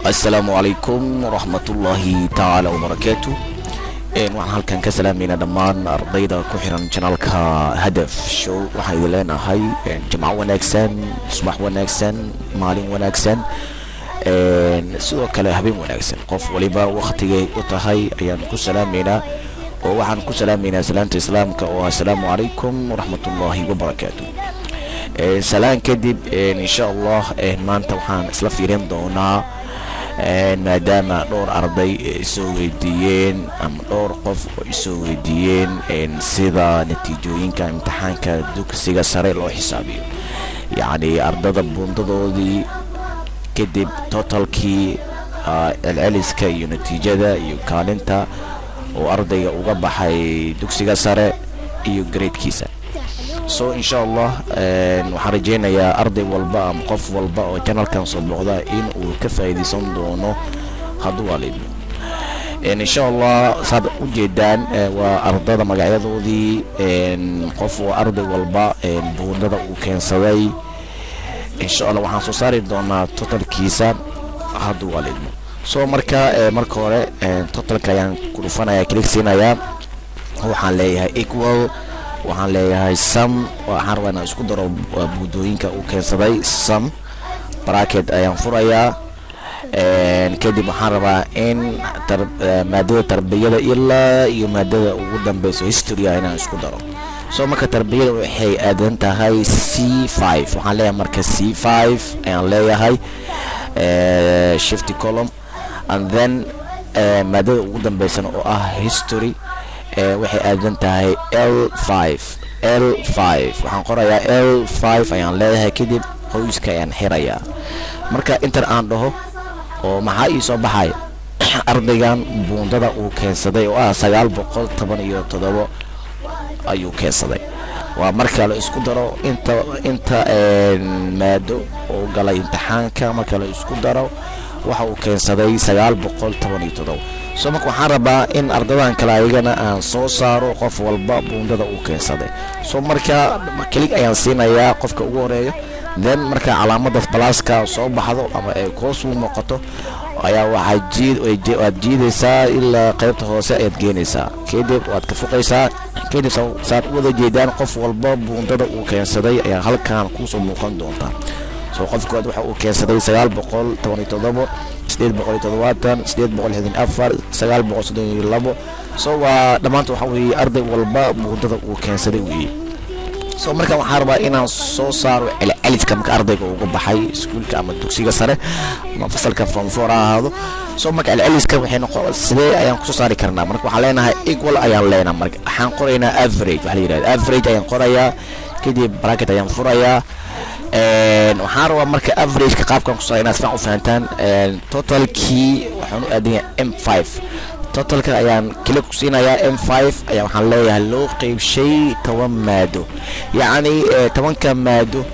Assalaamu calaykum waraxmatullaahi tacaala wabarakaatu. Waxaan halkan ka salaameynaa dhammaan ardayda ku xiran channelka Hadaf Show. Waxaan idin leenahay jimco wanaagsan, subax wanaagsan, maalin wanaagsan, sidoo kale habeen wanaagsan. Qof waliba waktigay u tahay ayaan ku salaameynaa, oo waxaan ku salaameynaa salaamta Islaamka oo assalaamu calaykum waraxmatullaahi wabarakaatu. Salaan kadib, insha Allah maanta waxaan isla fiirin doonaa, maadaama dhowr arday isoo weydiiyeen ama dhowr qof oo isoo weydiiyeen sida natiijooyinka imtixaanka dugsiga sare loo xisaabiyo, yacni ardada buundadoodii kadib totalkii, celceliska iyo natiijada iyo kaalinta oo ardayga uga baxay dugsiga sare iyo gradekiisa. So insha Allah waxaan rajeynayaa arday walba ama qof walba oo channelkan soo booqda in uu ka faa'iidaysan doono hadduu waalidmo. Insha Allah saad u jeedaan, waa ardada magacyadoodii, qof oo arday walba buundada uu keensaday. Insha Allah waxaan soo saari doonaa totalkiisa hadduu waalidmo. So marka marka hore totalka ayaan ku dhufanaya, click siinayaa. Waxaan leeyahay equal, waxaan leeyahay sum. Waxaan rabaa inaan isku daro buundooyinka uu keensaday. Sum, bracket ayaan furayaa. Kadib waxaan rabaa in maadada tarbiyada ilaa iyo maadada ugu dambeyso historya inaan isku daro. So marka tarbiyada waxay aadan tahay C5. Waxaan leeyahay marka C5 ayaan leeyahay, shift column, and then maadada ugu dambeysana oo ah history waxay aadan tahay L5. L5 waxaan qorayaa, L5 ayaan leeyahay. Kadib qowska ayaan xirayaa. Marka enter aan dhaho, oo maxaa ii soo baxay? Ardaygan buundada uu keensaday oo ah 917 ayuu keensaday. Waa marka la isku daro inta maado oo galay imtixaanka. Marka la isku daro, waxa uu keensaday 917. So marka waxaan rabaa in ardadan kale ayagana aan soo saaro qof walba buundada uu keensaday. So marka click ayaan siinayaa qofka ugu horeeyo. Then marka calaamada pluska soo baxdo ama ay koosuu noqoto ayaa waxaa jiid waad jiidaysaa ilaa qaybta hoose ayaad geenaysaa. Kadib waad ka fuqaysaa. Kadib saad u wada jeedaan, qof walba buundada uu keensaday ayaa halkan kuusoo muuqan doonta. So qofkood waxa uu keensaday 917, 870, 864, 932. So waa dhammaanta waxa weeye arday walba buundada uu keensaday weeye. So marka waxaan rabaa inaan soo saaro celceliska marka ardayga uga baxay iskuulka ama dugsiga sare ama fasalka form four ha ahaado. So marka celceliska waxay noqon, sidee ayaan kusoo saari karnaa? Marka waxaan leenahay equal ayaan leenahay. Marka waxaan qoraynaa average, waxa la yidhahda average ayaan qorayaa. Kadib bracket ayaan furayaa. Waxaan rabaa marka averageka qaabkan kusoo inaad sifiican u fahantaan. Totalkii waxaan u aadan yahay M5. Totalka ayaan click ku siinayaa. M5 ayaa waxaan leeyahay loo qeybshay 10 maado, yacni 10-ka maado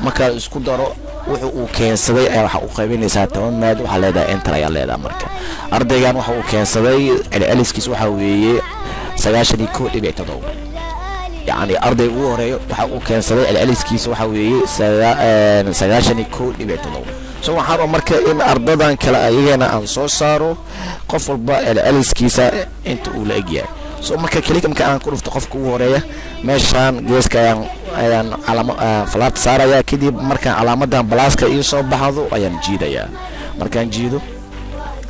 marka isku daro wuxuu uu keensaday ayaa waxa u qaybinaysaa 10 maado. Waxaa leedahay enter ayaa leedahay. Marka ardaygan waxa uu keensaday celceliskiis waxaa weeye 91.7. Yacni arday ugu horeeyo waxa uu keensaday celceliskiisa waxa weeye 91.7. So waxaan rabaa marka in ardadan kale ayagana aan soo saaro qof walba celceliskiisa inta uu la egyahay. So marka click marka aan ku dhufto qofka ugu horeeya, meeshaan geeska ayaan calaama falaarta saaraya. Kadib markaan calaamadan pluska ii soo baxdo ayaan jiidayaa. Markaan jiido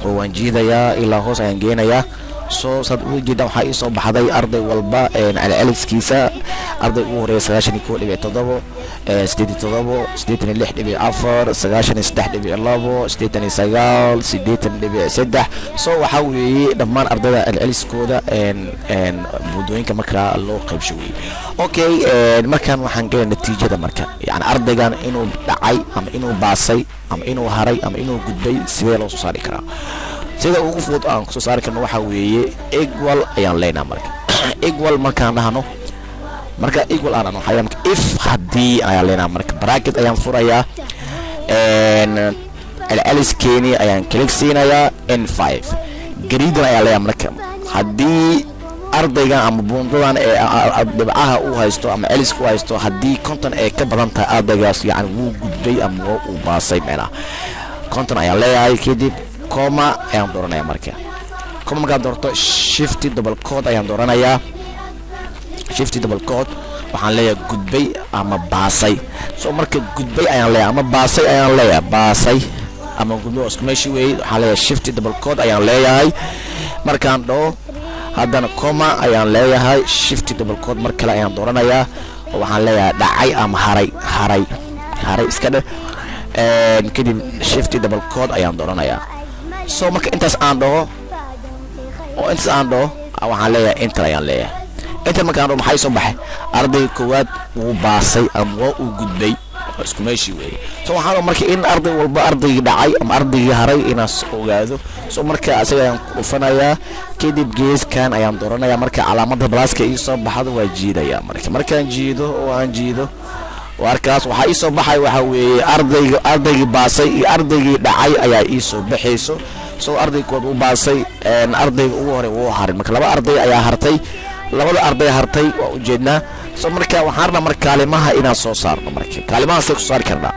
oo waan jiidayaa ilaa hoos ayaan geenayaa. So saad uga jeedaan, waxaa ii soo baxday arday walba celceliskiisa. Arday ugu horeeya 91.7, 87, 86.4, 93.2, 89, 80.3. So waxaa weeye dhammaan ardayda celceliskooda buundooyinka markaa loo qaybsho weeye. Okay, markaan waxaan gelay natiijada. Marka yani ardaygan inuu dhacay ama inuu baasay ama inuu haray ama inuu gudbay, sidee loo soo saari karaa? Sida ugu fudud aan kusoo saari karno waxaa weeye equal ayaan leenaha. Marka equal markaan dhahno, marka equal aan dhahno, waxaa marka if, haddii ayaan leenaha. Marka bracket ayaan furayaa, celceliskeeni ayaan click siinayaa, N5 greater ayaan leeyahay. Marka haddii ardaygan ama buundadan ee dhibcaha u haysto ama celiska u haysto haddii 50 ay ka badan tahay, ardaygaas yani wuu gudbay ama waa uu baasay meelaha. 50 ayaan leeyahay. Kadib Comma ayaan dooranaya. Marka comma markaan doorto, shift double quote ayaan dooranayaa. Shift double quote waxaan leeyahay gudbay ama baasay. So marka gudbay ayaan leeyahay ama baasay ayaan leeyahay, baasay ama gudbay waa isku meeshii weeye. Waxaan leeyahay shift double quote ayaan leeyahay. Markaan dhaho, haddana comma ayaan leeyahay, shift double quote mar kale ayaan dooranayaa oo waxaan leeyahay dhacay ama haray, haray, haray iska dheh. Kadib shift double quote ayaan dooranayaa. So marka intaas aan dhaho oo intaas aan dhaho, waxaan leeyahay enter ayaan leeyahay. Enter markaan dhaho, maxay soo baxay? Ardayga koowaad wuu baasay ama waa uu gudbay, waa isku meeshii weeye. So waxaan rabaa marka in arday walba, ardaygii dhacay ama ardaygii haray, inaan ogaado. So marka asaga ayaan ku dhufanayaa, kadib geeskan ayaan dooranayaa. Marka calaamada pluska ii soo baxdo, waa jiidayaa. Marka markaan jiido oo aan jiido, warkaas waxaa ii soo baxay waxaa weeye ardayga, ardaygii baasay iyo ardaygii dhacay ayaa ii soo baxayso. So arday kood wuu baasay, ardayga ugu hore wuu haray. Marka laba arday ayaa hartay, labada arday hartay waa ujeednaa. So marka waxaan rabnaa marka kaalimaha inaan soo saarno. Marka kaalimahaasay ku saari karnaa?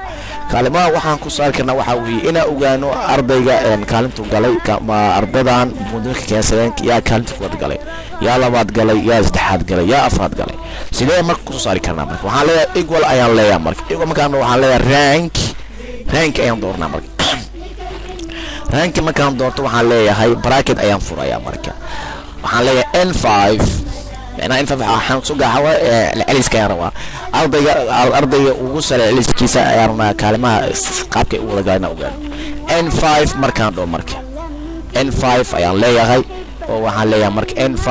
Kaalimaha waxaan ku saari karnaa waxaa weeye inaan ogaano ardayga kaalintu galay, ma ardadan buundooyinka keensadeen, yaa kaalinta kuwaad galay, yaa labaad galay, yaa saddexaad galay, yaa afraad galay. Sidee marka kusoo saari karnaa? Marka waxaan leeyahay equal ayaan leeyahay. Marka equal markaan, waxaan leeyahay rank. Rank ayaan doornaa. Marka rank markaan doorto, waxaan leeyahay bracket ayaan furayaa. Marka waxaan leeyahay N5, macnaha N5 waxaan soo gaxa celiska ayaan rabaa. Ardayga ugu sare celiskiisa ayaan rabnaa, kaalimaha qaabkay u wada galaan inaan ogaano. N5 markaan dhaho, marka N5 ayaan leeyahay oo waxaan leeyahay marka N5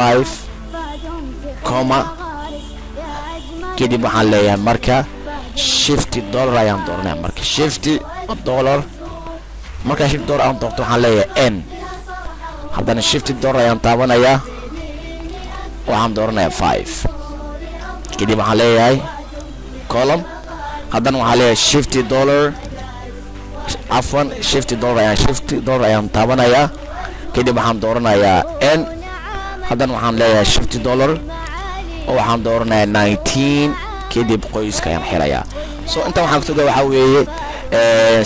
comma, kadib waxaan leeyahay marka shift dollar ayaan dooranaya. Marka shift dollar, markaan shift dollar aan doorto, waxaan leeyahay N. Haddana shift dollar ayaan taabanayaa, waxaan dooranayaa 5. Kadib waxaan leeyahay colon. Haddana waxaan leeyahay shift dollar, cafwan, shift dollar ayaan taabanayaa. Kadib waxaan dooranayaa N. Haddana waxaan leeyahay shift dollar oo waxaan dooranayaa 19. Kadib qowska ayaan xirayaa. So intan waxaan kutoga waxaa weeye,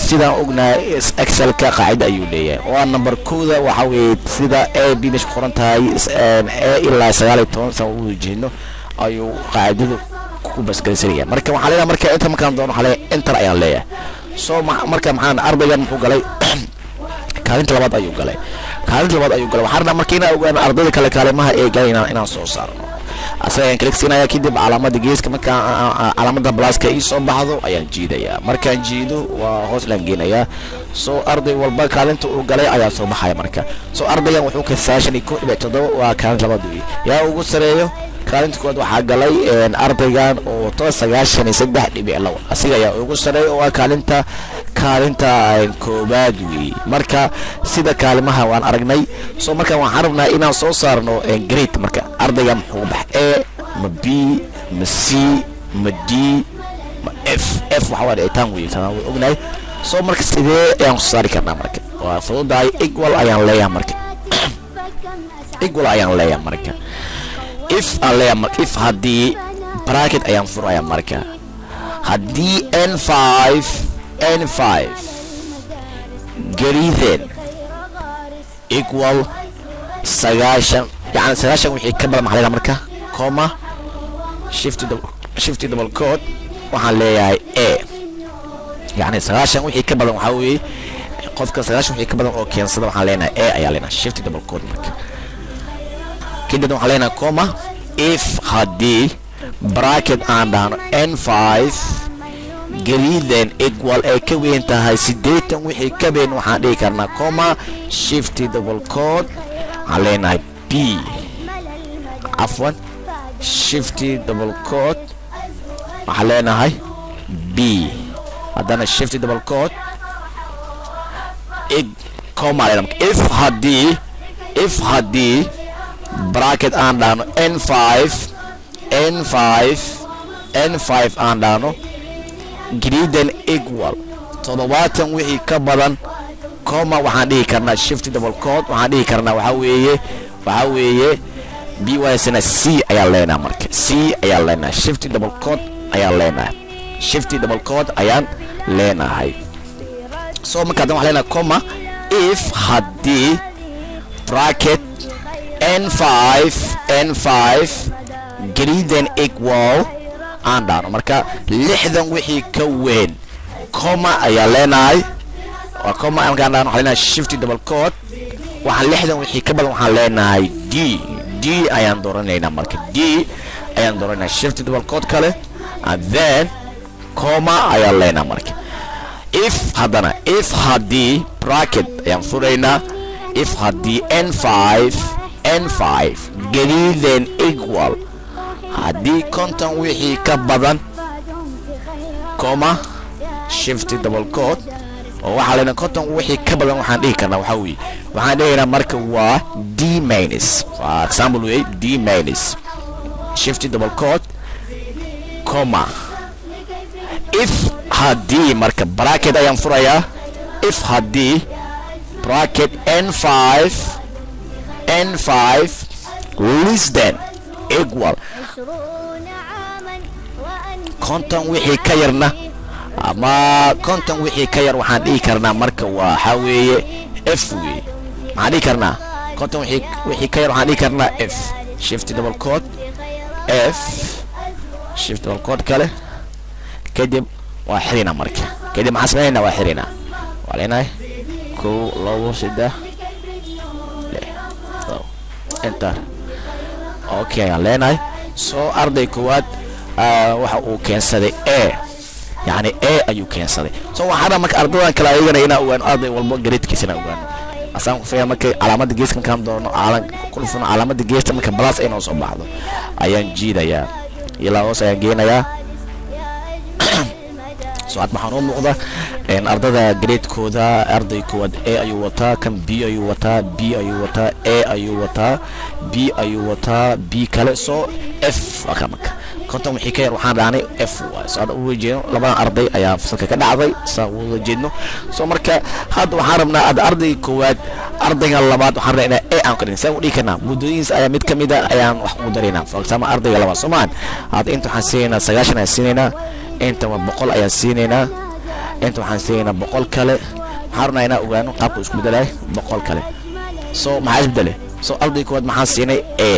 sidaan ognahay, Excelka qaacida ayuu leeyahay oo ah number kooda waxaa weeye sida A, B meesha ku qoran tahay, A ilaa 19 saan ugu jeedno ayuu qaacidadu ku basgelisanaya. Marka waxaa leeyahay, marka inta markaan doono, waxaa leeyahay enter ayaan leeyahay. So marka maxaan ardaygan muxuu galay? Kaalinta labaad ayuu galay, kaalinta labaad ayuu galay. Waxaan rabnaa marka inaan ogaano ardayda kale kaalimaha ee galay, inaan soo saarno. Asaga ayaan click siinaya. Kadib calaamada geeska, markaa calaamada pluska ii soo baxdo, ayaan jiidayaa. Markaan jiido, waa hoos laan geenayaa. So arday walba kaalinta uu galay ayaa soo baxaya. Marka so ardaygan wuxuu ka 91.7, waa kaalinta labaad weeye. Yaa ugu sareeyo? Kaalinta koowaad waxaa galay ardaygan oo wato 93.2. Asiga ayaa ugu sareeya oo ah kaalinta koobaad weeye. Marka sida kaalimaha waan aragnay. So marka waxaan rabnaa inaan soo saarno grade. Marka ardayga muxuu bax? A ma B ma C ma D ma F? F waxa waa dhicitaan weeye, taa waan ognahay. So marka sidee ayaan soo saari karnaa? Marka waa fududahay. Equal ayaan leeyahay. Marka equal ayaan leeyahay, marka if aan leeyahay, marka if haddii, bracket ayaan furaya. Marka haddii N5 N5 greater than equal 90, yani 90 wixii ka badan, maxaa leeyahay? Marka comma, shift double quote, waxaan leeyahay A. Yani 90 wixii ka badan, waxaa weeye qofka 90 wixii ka badan oo keensada, waxaan leenahay A ayaa leenahay, shift double quote. Marka kadib waxaan leenahay comma, if haddii, bracket aan dhahno N5 greater than equal ay ka weyn tahay 80 wixii ka weyn, waxaan dhihi karnaa comma, shift double quote, waxaan leenahay B, cafwan, shift double quote, waxaan leenahay B. Haddana shift double quote, comma leenahay. If haddii bracket aan dhahno N5 N5 N5 aan dhahno greater than equal 70 wixii ka badan, comma, waxaan dhihi karnaa shift double quote, waxaan dhihi karnaa waxaa weeye B ysna C ayaan leenahay. Marka C ayaan leenahay, shift double quote ayaan leenahay, shift double quote ayaan leenahay. So marka haddana waxaan leenahay comma, If haddii bracket N5 N5 greater than equal aan dhahno, marka 60 wixii ka weyn, comma ayaa leenahay. Waa comma markaan dhahno, waxaan leenahay shift double quote. Waxaan 60 wixii ka badan waxaan leenahay D. D ayaan dooranaynaa. Marka D ayaan dooranaynaa, shift double quote kale and then comma ayaan leenahay. Marka if haddana, if haddii bracket ayaan furaynaa, if haddii N5 N5 greater than equal, haddii 50 wixii ka badan, comma, shift double quote, oo waxaa leenahay 50 wixii ka badan waxaan dhihi karnaa, waxaa weeye, waxaan dhihaynaa marka waa D minus. For example wey, D minus, shift double quote, comma. If haddii marka bracket ayaan furayaa, if haddii bracket N5 N5 less than equal, 50 wixii ka yarna ama 50 wixii ka yar, waxaan dhihi karnaa marka waxaa weeye F weeye. Maxaan dhihi karnaa? 50 wixii ka yar waxaan dhihi karnaa F. Shift double quote, F, shift double quote kale, kadib waa xirina. Marka kadib maxaan sameynaa? Waa xirina. Waa leenahay kow, labo, saddex, lix, todoba, enter. Okay ayaan leenahay. Soo arday koowaad waxa uu keensaday A, yacni A ayuu keensaday. So waxaa dhan marka ardadan kale ayagana inaa ogaano, arday walbo gradekiisa inaa ogaano. Asaan ku fiya markay calaamada geeska markaan doono ku dhufano calaamada geesta, marka plus ay noo soo baxdo ayaan jiidayaa, ilaa hoos ayaan geenayaa. So had waxaa noo muuqda ardada gradekooda. Arday koowaad A ayuu wataa, kan B ayuu wataa, B ayuu wataa, A ayuu wataa, B ayuu wataa, B kale, so F waa ka. Marka 50 wixii ka yar waxaan dhahnay F waay. So hadda uga jeedno labadan arday ayaa fasalka ka dhacday, saa uga jeedno. So marka hadda waxaan rabnaa hadda ardayga koowaad, ardayga labaad waxaan rabnaa inaa A aan ka dhigin. Saan u dhigi karnaa? Muddooyinkiis ayaa mid ka mid a ayaan wax ugu daraynaa. For example, ardayga labaad, soomaan hadda inta waxaan siinaynaa 90 ayaan siinaynaa, inta waa 100 ayaan siinaynaa, inta waxaan siinaynaa 100 kale. Waxaan rabnaa inaan ogaano qaabka isku bedelay. 100 kale. So maxaa isbedelay? So arday koowaad maxaan siinay? A.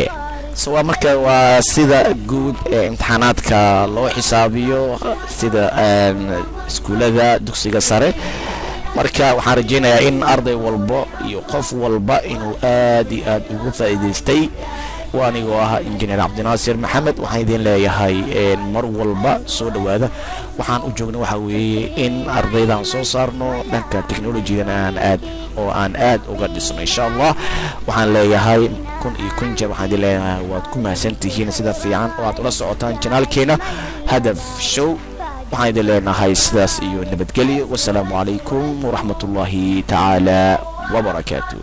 So waa marka waa sida guud ee imtixaanaadka loo xisaabiyo, sida iskuullada dugsiga sare. Marka waxaan rajaynayaa in arday walba iyo qof walba inuu aad iyo aad ugu faa'iidaystay. Waa anigoo ah Injineer Cabdinaasir Maxamed. Waxaan idin leeyahay mar walba soo dhowaada. Waxaan u joogna waxaa weeye in ardaydan soo saarno, dhanka technologydan aan aad oo aan aad uga dhisno, insha Allah. Waxaan leeyahay kun iyo kun jeer waxaan idin leeyahay waad ku mahadsantihiin sida fiican oo aad ula socotaan channelkeena Hadaf Show. Waxaan idin leenahay sidaas iyo nabadgelyo. Wasalaamu calaykum waraxmatullaahi tacaala wabarakaatu.